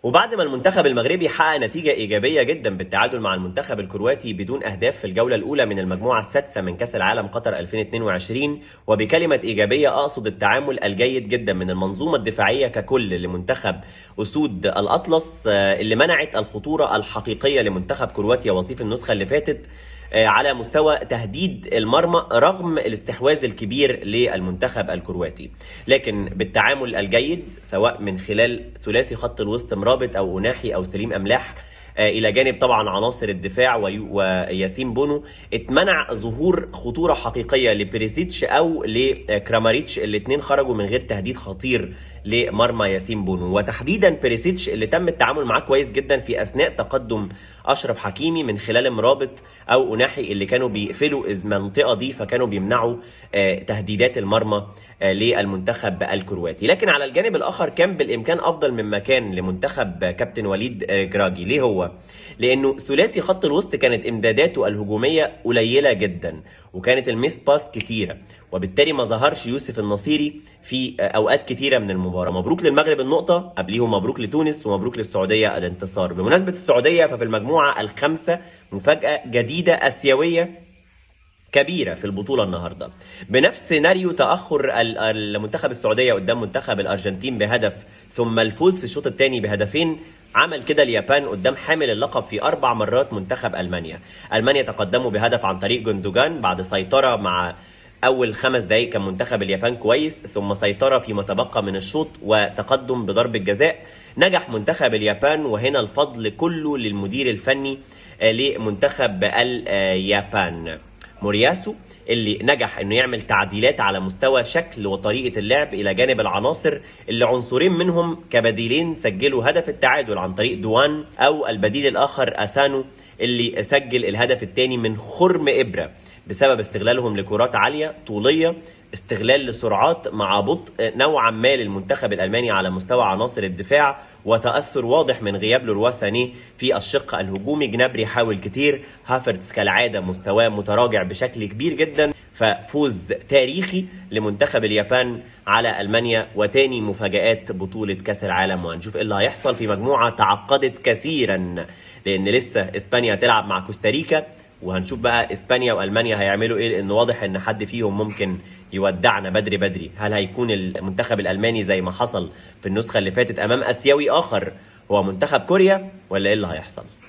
وبعد ما المنتخب المغربي حقق نتيجة إيجابية جدا بالتعادل مع المنتخب الكرواتي بدون أهداف في الجولة الأولى من المجموعة السادسة من كأس العالم قطر 2022، وبكلمة إيجابية أقصد التعامل الجيد جدا من المنظومة الدفاعية ككل لمنتخب أسود الأطلس اللي منعت الخطورة الحقيقية لمنتخب كرواتيا وصيف النسخة اللي فاتت على مستوى تهديد المرمى رغم الاستحواذ الكبير للمنتخب الكرواتي. لكن بالتعامل الجيد سواء من خلال ثلاثي خط الوسط مرابط او أوناحي او سليم املاح، الى جانب طبعا عناصر الدفاع وياسين بونو، اتمنع ظهور خطورة حقيقية لبريزيتش او لكراماريتش. الاثنين خرجوا من غير تهديد خطير لمرمى ياسين بونو، وتحديدا بريسيتش اللي تم التعامل معاه كويس جدا في اثناء تقدم اشرف حكيمي من خلال مرابط او أوناحي اللي كانوا بيقفلوا المنطقة دي، فكانوا بيمنعوا تهديدات المرمى للمنتخب الكرواتي. لكن على الجانب الاخر كان بالامكان افضل مما كان لمنتخب كابتن وليد جراجي. ليه هو؟ لانه ثلاثي خط الوسط كانت امداداته الهجومية قليله جدا، وكانت ال miss pass كتيرة، وبالتالي ما ظهرش يوسف النصيري في اوقات كتيرة من المباراة. مبروك للمغرب النقطة، قبليهم مبروك لتونس ومبروك للسعودية الانتصار. بمناسبة السعودية، ففي المجموعة الخامسة مفاجاة جديدة اسيوية كبيرة في البطولة النهارده، بنفس سيناريو تاخر المنتخب السعودية قدام منتخب الارجنتين بهدف ثم الفوز في الشوط الثاني بهدفين. عمل كده اليابان قدام حامل اللقب في 4 مرات منتخب المانيا. المانيا تقدموا بهدف عن طريق جندوجان بعد سيطرة مع اول 5 دقائق كان منتخب اليابان كويس، ثم سيطرة فيما تبقى من الشوط وتقدم بضرب الجزاء. نجح منتخب اليابان، وهنا الفضل كله للمدير الفني لمنتخب اليابان مورياسو، اللي نجح انه يعمل تعديلات على مستوى شكل وطريقه اللعب، الى جانب العناصر اللي عنصرين منهم كبديلين سجلوا هدف التعادل عن طريق دوان او البديل الاخر اسانو اللي سجل الهدف الثاني من خرم ابره بسبب استغلالهم لكرات عالية طوليه، استغلال لسرعات مع بطء نوعا ما للمنتخب الالماني على مستوى عناصر الدفاع، وتاثر واضح من غياب لوروا سانيه في الشق الهجومي. جنابري حاول كتير، هافرتس كالعادة مستواه متراجع بشكل كبير جدا. ففوز تاريخي لمنتخب اليابان على المانيا، وتاني مفاجآت بطوله كاس العالم. وهنشوف ايه اللي هيحصل في مجموعة تعقدت كثيرا، لان لسه اسبانيا هتلعب مع كوستاريكا، وهنشوف بقى اسبانيا والمانيا هيعملوا ايه، لان واضح ان حد فيهم ممكن يودعنا بدري بدري. هل هيكون المنتخب الالماني زي ما حصل في النسخة اللي فاتت امام اسيوي اخر هو منتخب كوريا، ولا ايه اللي هيحصل؟